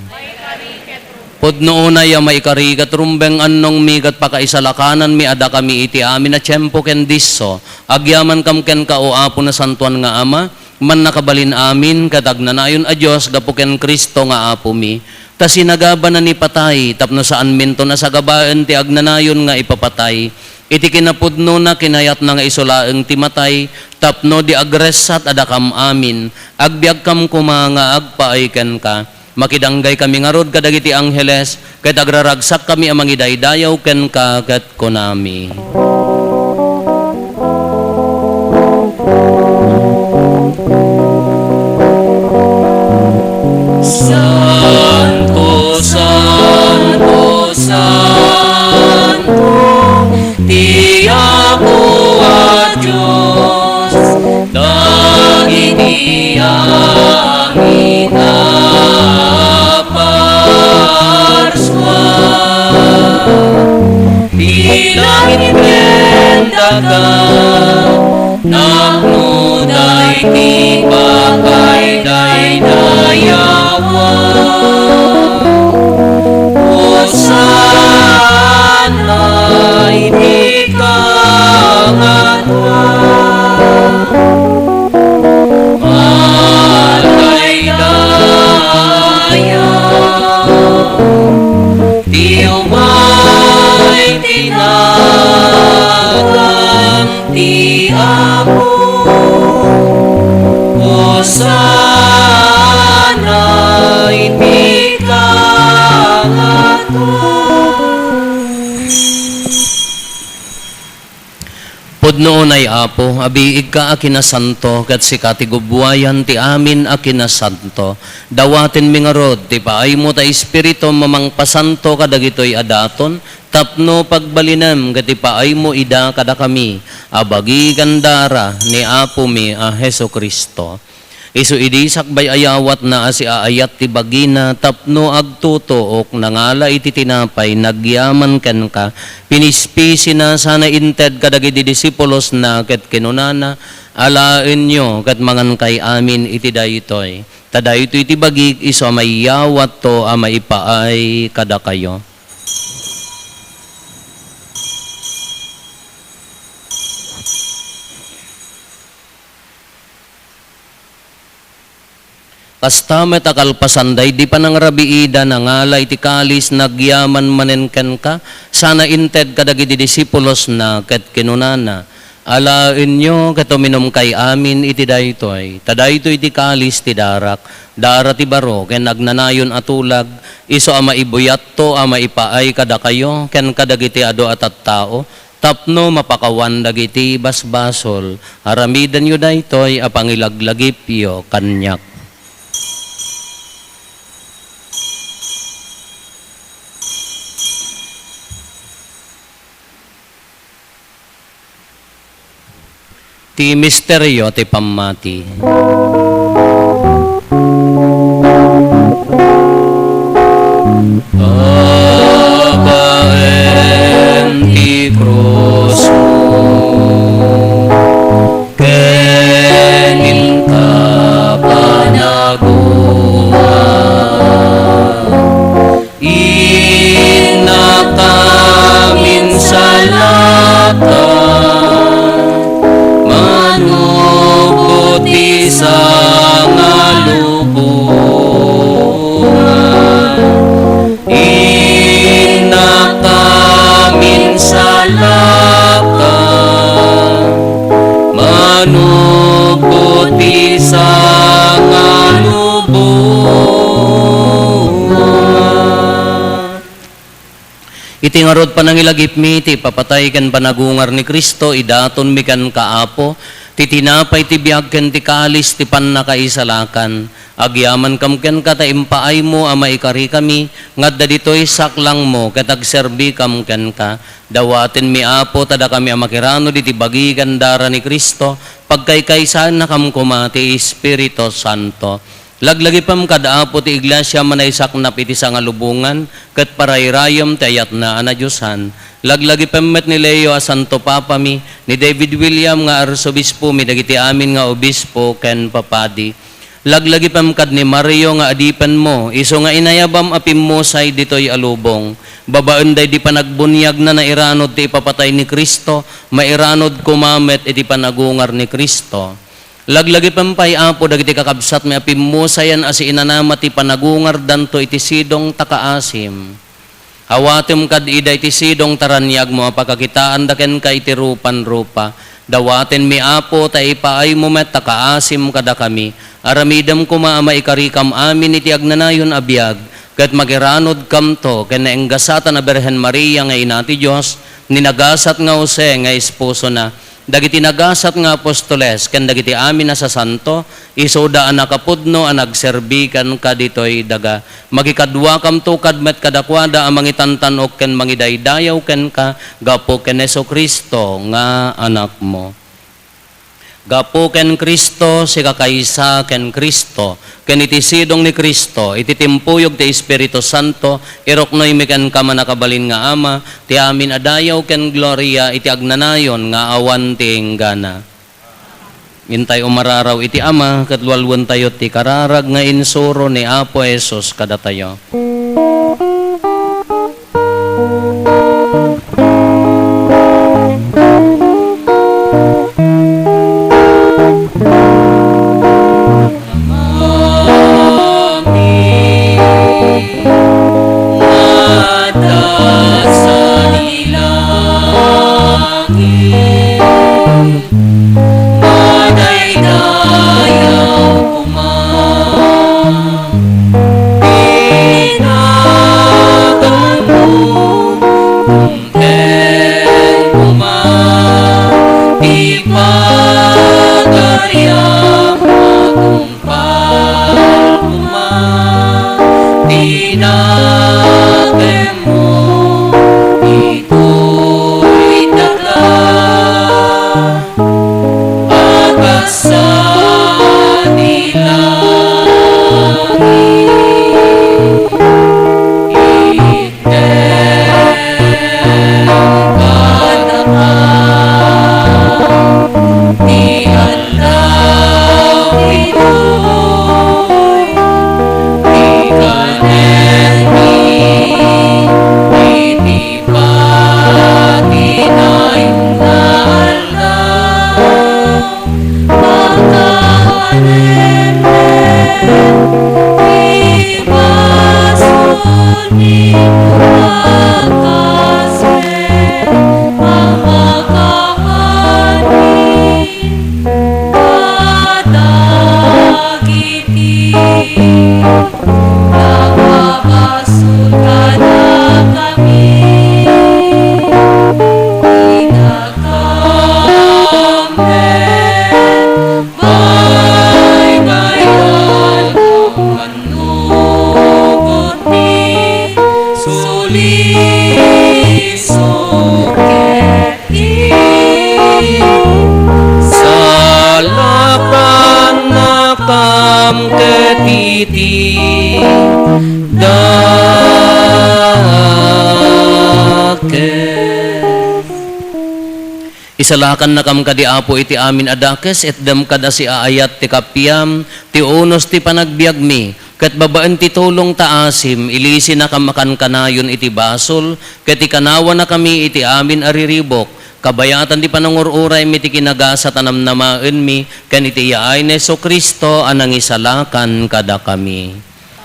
Pudno unay a maikari ket rumbeng annongmi ket pakaisalakananmi a dakami iti amin a tiempo ken disso. Agyamankam kenka, O Apo, nasantoan nga Ama, Mannakabalin Amin ket agnanayon a Dios gapu ken Cristo nga Apomi. Ta sinagabana ni patay tapno saanminto a sagabaen ti agnanayon nga ipapatay. Iti kinapudnona, kinayatna nga isu laeng ti matay, tapno di agressat a dakam amin, agbiagkam koma nga agpaay kenka. Makidanggakami ngarud kadagiti angheles, ket agraragsakkami a mangidaydayaw kenka, ket kunami: Santo, santo, santo, ti Apo a Dios, dagiti angin aparsua. Ti langit ken daga, napnoda iti pakaidaydayawan. Hosanna iti kangatoan. Madaydaya ti umay ti nagan ti Apo. Hosanna iti kangatoan. Pudno unay, Apo, a biigka a kinasanto, ket sika ti gubbuayan ti amin a kinasanto. Dawatenmi ngarud ti paaymo ta Espiritum a mangpasanto kadagitoy a daton, tapno pagbalinem ket ipaaymo ida kadakami a bagi ken dara ni Apomi a Jesu-Cristo. Isu idi sakbay a yawatna a siaayat ti bagina tapno agtutuok, nangala iti tinapay, nagyaman kenka, pinispisina sana inted kadagiti disipulosna ket kinunana: Alaenyo ket mangankay amin iti daytoy. Ta daytoy ti bagik isu a maiyawatto a maipaay kadakayo. Kasta met a kalpasan daydi panangrabiida, nangala iti kalis, nagyaman manen kenka, sana inted kadagiti disipulosna, ket kinunana: Alaenyo ket uminumkay amin iti daytoy, ta daytoy ti kalis ti darak, dara ti baro ken agnanayon a tulag, isu a maibuyatto a maipaay kadakayo ken kadagiti adu a tattao, tapno mapakawan dagiti basbasol. Aramidenyo daytoy a pangilaglagipyo kaniak. Ti misterio ti pammati. Babaen ti krusmo ken inka panagungar. Innak a minsalakan, manupot ti sangalubongan. Innak a minsalakan, manupot ti sangalubongan. Iti ngarud panangilagipmi ti ipapatay ken panagungar ni Cristo, idatonmi kenka, Apo, ti tinapay ti biag ken ti kalis ti pannakaisalakan. Agyamankam kenka ta impaaymo a maikarikami nga adda ditoy saklangmo ket agserbikam kenka. Dawatenmi, Apo, ta dakami a makiranud iti bagi ken dara ni Cristo, pagkaykaysaennakam koma ti Espiritu Santo. Laglagipem kad Apo ti Iglesia a manaisaknap iti sangalubongan ket parayrayem ti ayatna a nadiosan. Laglagipem met ni Leo a Santo Papami, ni David William nga Arsobispomi, dagiti amin nga obispo ken papadi. Laglagipem kad ni Mario nga adipenmo, isu nga inayabam a pimmusay ditoy a lubong. Babaen daydi panagbuniagna, nairanud ti ipapatay ni Cristo, mairanud koma met iti panagungar ni Cristo. Laglagipem pay, Apo, dagiti kakabsatmi a pimmusayan a siinanama ti panagungardanto iti sidong ta kaasim. Awatem kad ida iti sidong ta raniagmo a pakakitaanda kenka iti rupan-rupa. Dawatenmi, Apo, ta ipaaymo met ta kaasim kadakami. Aramidem koma a maikarikam amin iti agnanayon a biag, ket makiranudkamto ken naenggasatan a Birhen Maria nga Ina ti Dios, ni nagasat nga Jose nga esposona, dagiti nagasat nga apostoles, ken dagiti amin a sasanto, isuda a nakapudno a nagserbi kenka ditoy daga. Makikaduakamto kad met kadakuada a mangitantan-ok ken mangidaydayaw kenka gapu ken Jesu-Cristo nga Anakmo. Gapu ken Cristo, sikakaysa ken Cristo, ken iti sidong ni Cristo, iti timpuyog ti Espiritu Santo, iruknoymi kenka, mannakabalin nga Ama, ti amin a dayaw ken gloria iti agnanayon nga awan ti inggana. Intay umararaw iti Ama, ket lualuentayo ti kararag nga insuro ni Apo Jesus kadatayo. Ken koma ti pagariam a tungpal koma ti nagemmo ditoy daga a kas sa langit. Pakawanen ti basol ni Apo a makaani kadagiti nakabasol kadakami. Ida Amen. Baybay aldaw, mannukot ti sulisok ket isalakannakam ket iti dakes. Isalakannakam kadi, Apo, iti amin a dakes, itdem kad a siaayat ti kapiam, ti unos ti panagbiagmi, ket babaen ti tulong ta asim, ilisinakam a kankanayon iti basol, ket ikanawanakami iti amin a riribuk, kabayatan ti panangur-uraymi ti kinagasat a namnamaenmi, ken iti yaay ni Jesu-Cristo a Nangisalakan kadakami.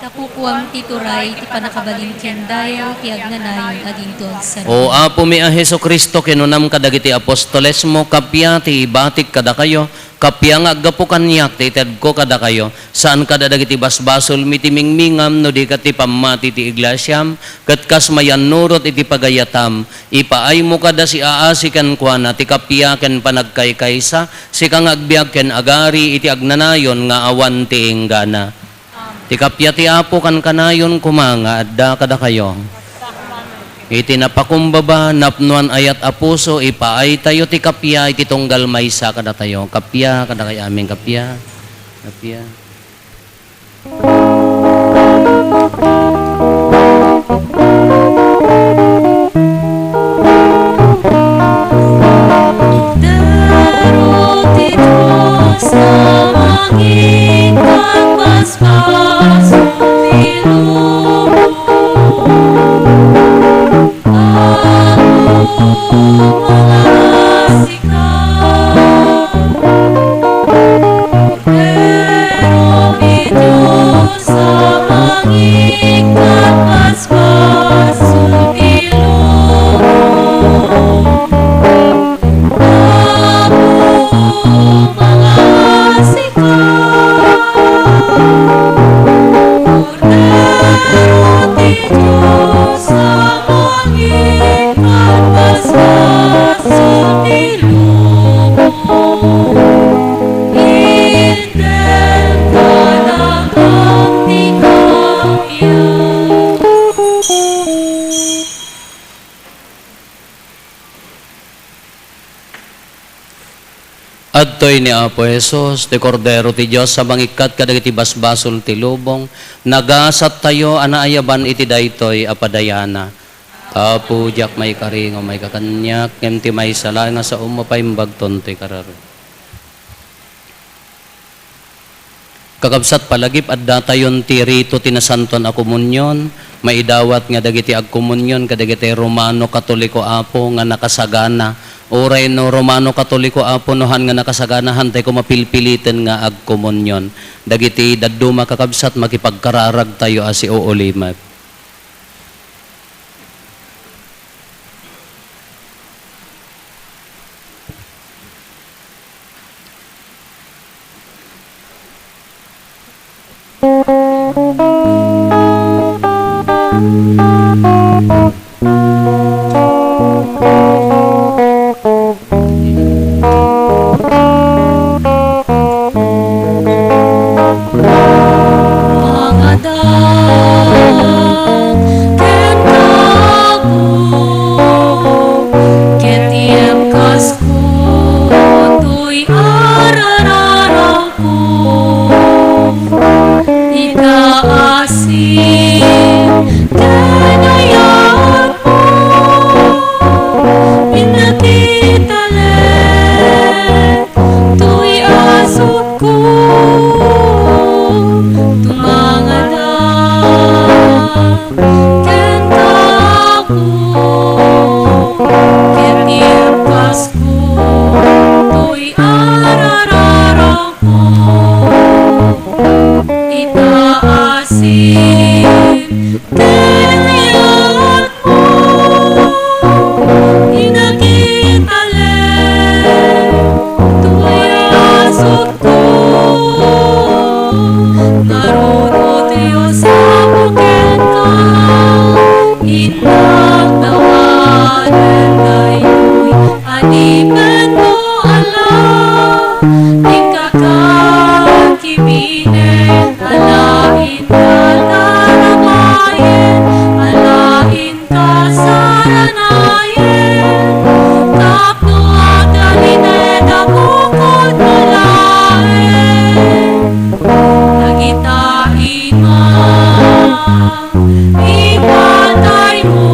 Ta kukuam ti turay, ti pannakabalin ken dayaw ti agnanayon agingga. O Apomi a Jesu-Cristo, kinunam kadagiti apostolesmo, kappia ti ibatik kadakayo, kappia nga aggapu kaniak ti itedko kadakayo, saan kad a dagiti basbasolmi ti mingmingam, no di ket ti pammati ti iglesiam, ket kas mayannurot iti pagayatam, ipaaymo kad a siaasi kenkuana ti kappia ken panagkaykaysa, sika nga agbiag ken agari iti agnanayon nga awan ti inggana. Ti kappia ti Apo kankanayon koma nga adda kadakayo. Iti napakumbaba, napnoan ayat a puso, ipaaytayo ti kappia iti tunggal maysa kadatayo. Kappia kadakayo amin, kappia. Kappia. Isu ti Dios a mangipagbasbasol ti lubong. Apo, mangasika. Kordero Daytoy ni Apo Jesus, ti Kordero ti Dios a mangikkat kadagiti basbasol ti lubong, nagasattayo a naayaban iti daytoy a padayana. Apo, diak maikari nga maikakaniak, ngem ti maysa laeng a saom, mapaimbagton toy kararua. Kakabsat, palagip addatayon ti rito ti Nasantoan a Komunion, maidawat nga dagiti agkomunion kadagiti Romano Katoliko, Apo, nga nakasagana. Uray no Romano Katoliko, Apo, no han nga nakasagana, hantay ko mapilpiliten nga agkomunion. Dagiti dadduma, kakabsat, makipagkararagtayo a siuulimek. Mangadak kenka, Apo, ket iibkasko toy arararawko. Ita asin ken ayatmo, innak ti talek toy asukko. Tumangada kenka, Apo, ket iibkasko toy arararawko. Ita asin ken ayatmo, innak ti talek toy asukko. Ngarud, O Dios, Apo, kenka, innak dawaten daytoy adipenmo a la, inkaka kibinen a la inka tarabayen, a la inka saranayen, tapno agtalinaed a bukod mo laeng. Dagita ima ipataymo,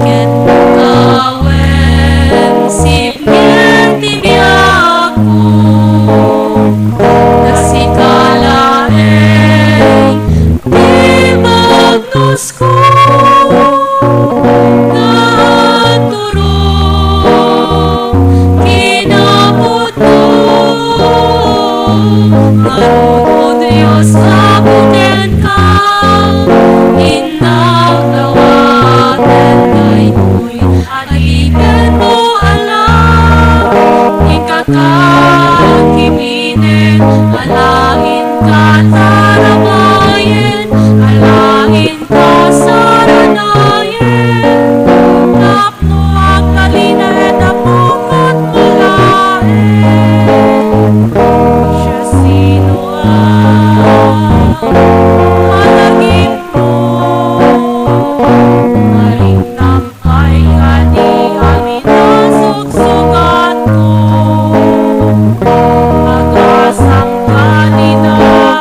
ket no kawen sipngen ti biagko, ta sika laeng ti bagnosko nga agturong kinapudno. Ngarud, O Dios, Apo, kenka, innak dawaten daytoy adipenmo a la, inkaka kibinen a la inka tarabayen, a la inka saranayen, tapno agtalinaed a bukod mo laeng. Siasino a malagipmo? Malintam pay kadi amin a suksukatko. Agasam kadi,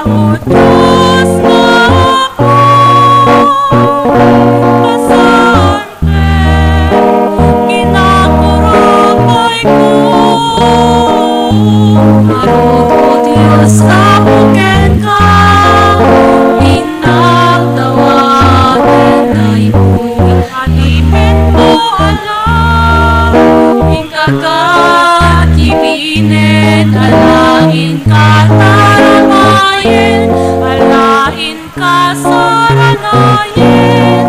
O Dios nga Apo, pasaanka. Kinakurapayko. Ngarud, O Dios, Apo, kenka, innak dawaten daytoy adipenmo a la, inkaka kibinen a la inka tarabayen, a la inka saranayen,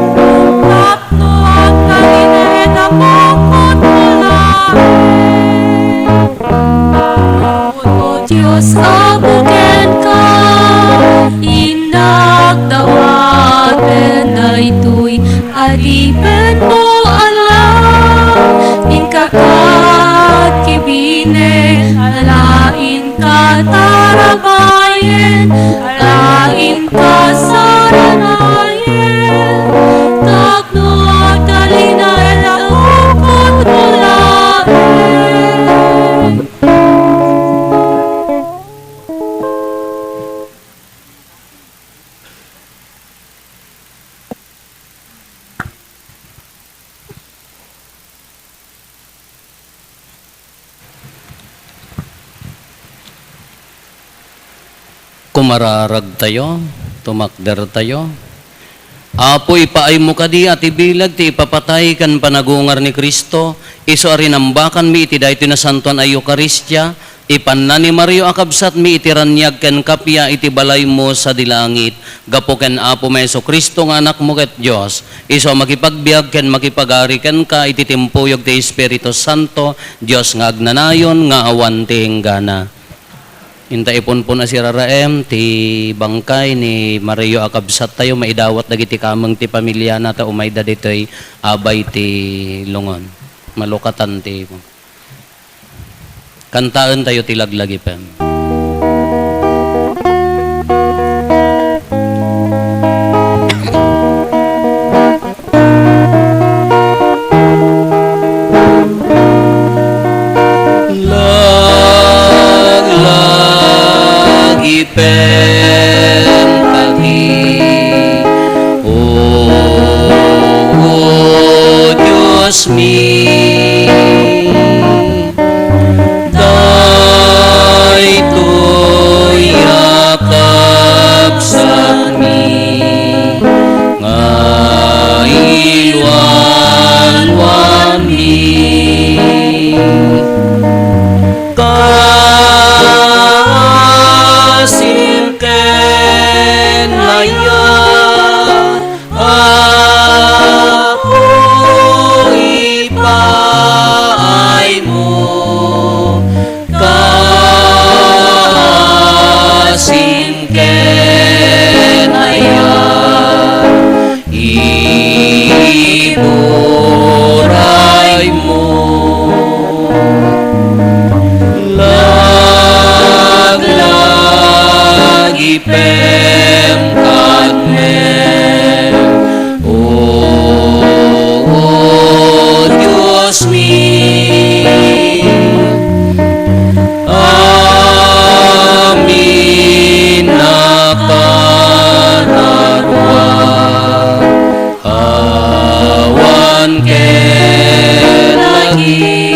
tapno agtalinaed a bukod mo laeng. O Dios, Apo, kenka, innak dawaten daytoy adipenmo a la, inkaka kibinen a la inka tarabayen, a la inka saranayen, tapno agtalinaed a bukod mo laeng. Mararagtayo, tumakdertayo. Apo, ipaaymo kadi a ti bilag ti ipapatay ken panagungar ni Cristo, isu a rinambakanmi iti daytoy nasantoan a Eukaristia, ipanna ni Mario a kabsatmi iti raniag ken kappia iti balaymo sadi langit, gapu ken Apomi a Jesu-Cristo nga Anakmo ket Dios, isu a makipagbiag ken makipagari kenka iti timpuyog ti Espiritu Santo, Dios nga agnanayon nga awan ti inggana. Inta ipunpon a siraraem ti bangkay ni Mario a kabsattayo, maidawat dagiti kameng ti pamiliana ta umayda ditoy abay ti lungon. Malukatan ti kantaentayo ti laglagipem. Laglagipem kadi, O, O Diosmi. Daytoy a kabsatmi nga iluanwanmi. Kasin ken aya, Apo, ipaaymo, kasin ken aya, iburaymo. Laglagipem kadmen, O, O Diosmi. Amin a kararua, awan ket lagi.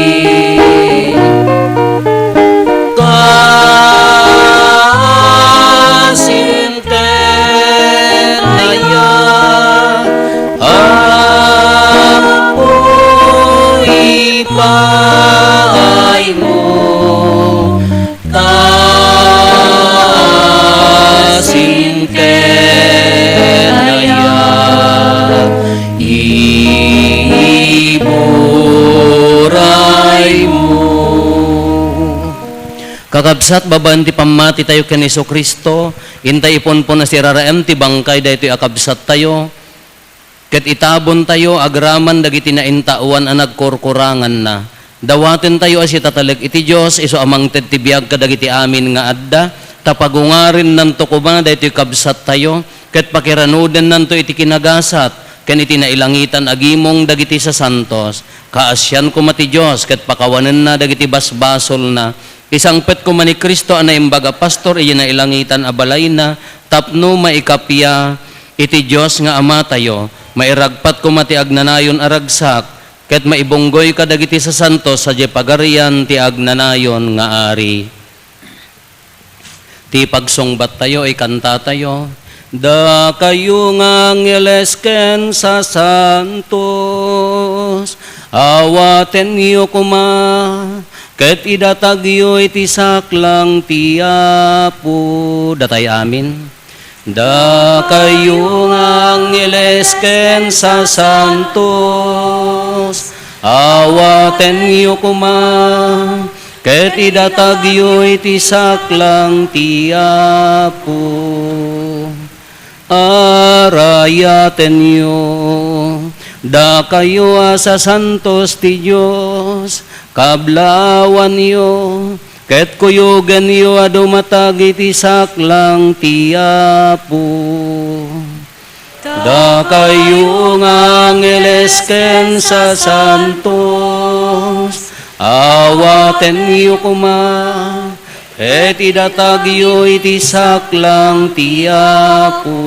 Kasin ken aya, Apo, ipaaymo, kasin ken aya, iburaymo. Kakabsat, babaen ti pammatitayo ken Jesu-Cristo, inta ipunpon a siraraem ti bangkay daytoy a kabsattayo, ket itabontayo agraman dagiti naintaoan a nagkurkuranganna. Dawatentayo a sitatalek iti Dios, isu a mangted ti biag kadagiti amin nga adda, ta pagungarennanto koma daytoy kabsattayo, ket pakiranudennanto iti kinagasat ken iti nailangitan a gimong dagiti sasantos. Kaasian koma ti Dios ket pakawanenna dagiti basbasolna. Isangpet koma ni Cristo a naimbag a pastor idiay nailangitan a balayna tapno maikappia iti Dios nga Amatayo. Mairagpat koma ti agnanayon a ragsak ket maibunggoy kadagiti sasantos sadiay Pagarian ti agnanayon nga Ari. Ti pagsungbattayo, ikantatayo. Dakayo nga angheles ken sasantos, awatenyo koma, ket idatagyo iti saklang ti Apo. Datay amin. Dakayo nga angheles ken sasantos, awatenyo koma, ket idatagyo iti saklang ti Apo. Arayatenyo, dakayo a sasantos ti Dios, kablawanyo, ket kuyogenyo a dumatag iti saklang ti Apo. Dakayo nga angheles ken sasantos, awatenyo koma, ket idatagyo iti saklang ti Apo.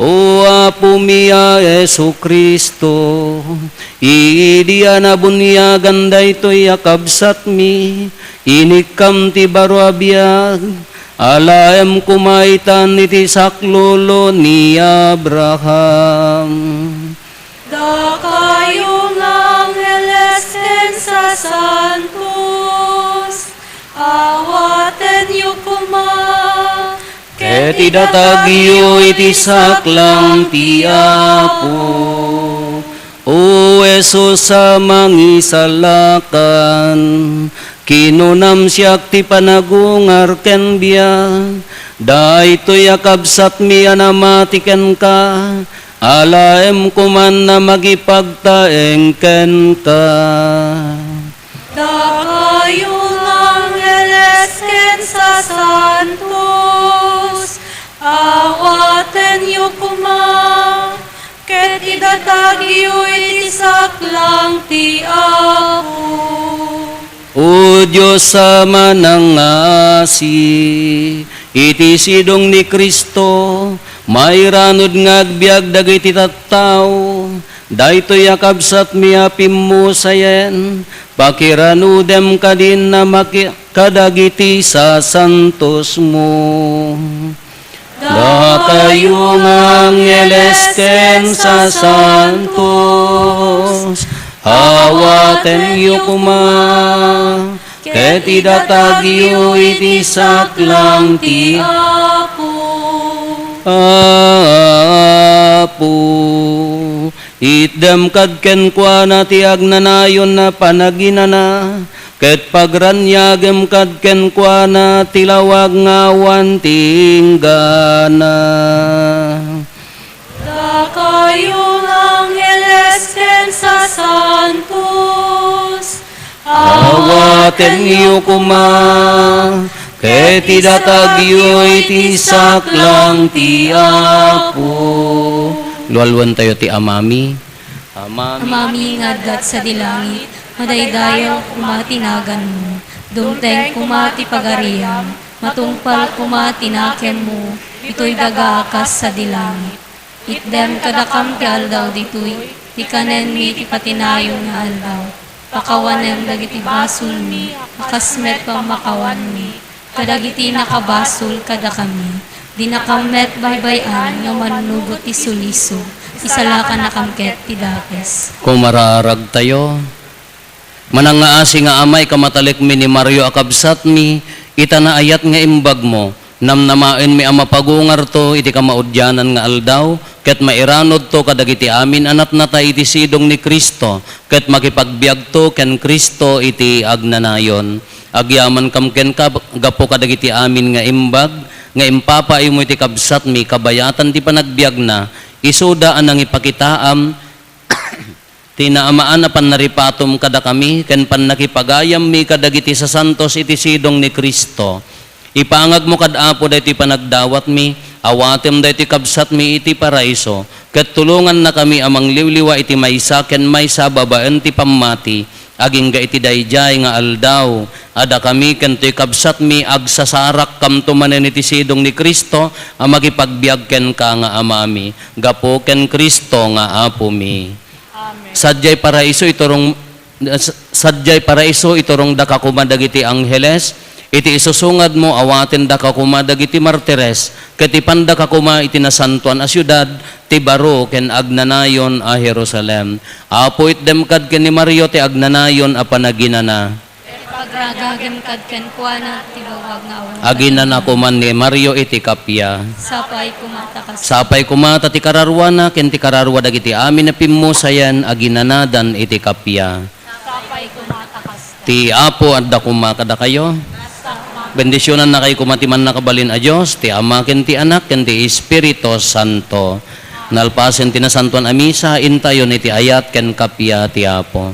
O Apomi a Jesu-Cristo, idi a nabuniagan daytoy a kabsatmi, inikkam ti baro a biag, Alaem koma itan iti saklolo ni Abraham. Dakayo nga angheles ken sasantos, awatenyo koma, ket idatagyo iti saklang ti Apo. O Jesus a mangisalakan, kinunam siak ti panagungar ken biag. Daytoy a kabsatmi a namati kenka, alaem koman a makipagtaeng kenka. Dakayo nga angheles ken sasantos, awatenyo koma, ket idatagyo iti saklang ti Apo. O Dios a manangngasi, iti sidong ni Cristo, mairanod nga agbiag dagiti tattao, daytoy a kabsatmi a pimmusayen, pakiranodem kadin a maki-, kadagiti sasantosmo. Dakayo nga angheles ken sasantos, awatenyo koma, ket idatagyo iti saklang ti Apo. Apo, itdem kad kenkuana ti agnanayon a panaginana, ket pagraniagem kad kenkuana ti lawag nga awan ti inggana. Dakayo nga angheles ken sasantos, awatenyo koma, ket idatagyo iti saklang ti Apo. Lualuentayo ti Amami. Amami. Amami nga adda sadi langit, madaydayaw koma ti naganmo, dumteng koma ti pagariam, matungpal koma ti nakemmo, ditoy daga a kas sadi langit. Itdem kadakam ti aldaw ditoy, ti kanenmi ti patinayon nga aldaw. Pakawanem dagiti basolmi, a kas met pammakawanmi kadagiti nakabasol kadakami. Dinakam met baybay-an nga mannugot ti sulisog, isalakanakam ket ti dakes. Kumararagtayo. Manangngaasi nga Ama, ikaw matalekmi ni Mario a kabsatmi, ita naayat nga imbagmo. Namnamaenmi a mapagungarto iti kamaudianan nga aldaw, ket mairanudto kadagiti amin a natnatay iti sidong ni Cristo, ket makipagbiagto ken Cristo iti agnanayon. Agyamankam kenka gapu kadagiti amin nga imbag nga impapaaymo iti kabsatmi kabayatan ti panagbiagna, isuda a nangipakitaam ti naamaan a pannaripatom kadakami ken pannakipagayammi kadagiti sasantos iti sidong ni Cristo. Ipangagmo kad Apo daytoy panagdawatmi, awatem daytoy kabsatmi iti paraiso, ket tulongannakami a mangliwliwa iti maysa ken maysa babaen ti pammati, agingga iti daydiay nga aldaw, a dakami ken toy kabsatmi agsasarakkamto manen iti sidong ni Cristo a makipagbiag kenka nga Amami, gapu ken Cristo nga Apomi. Amen. Sadiay paraiso iturong, sadiay paraiso iturongdaka koma dagiti angheles, iti isusungadmo awatendaka koma dagiti martires, ket ipandaka koma iti nasantoan a siudad, ti baro ken agnanayon a Jerusalem. Apo, itdem kad ken ni Mario ti agnanayon a panaginana. Pagragagem kad kenkuana ti bawag nga awan. Aginana koma ni Mario iti kappia. Sapay koma ta kas- Sapay koma ta ti kararwana ken ti kararwa dagiti amin a pimmusayen aginanadan iti kappia. Sapay koma ta kas- Ti Apo adda koma kadakayo. Bendisionannakayo koma ti Mannakabalin a Dios, ti Ama ken ti Anak ken ti Espiritu Santo. Nalpasen ti Nasantoan a Misa, intayon iti ayat ken kappia ti Apo.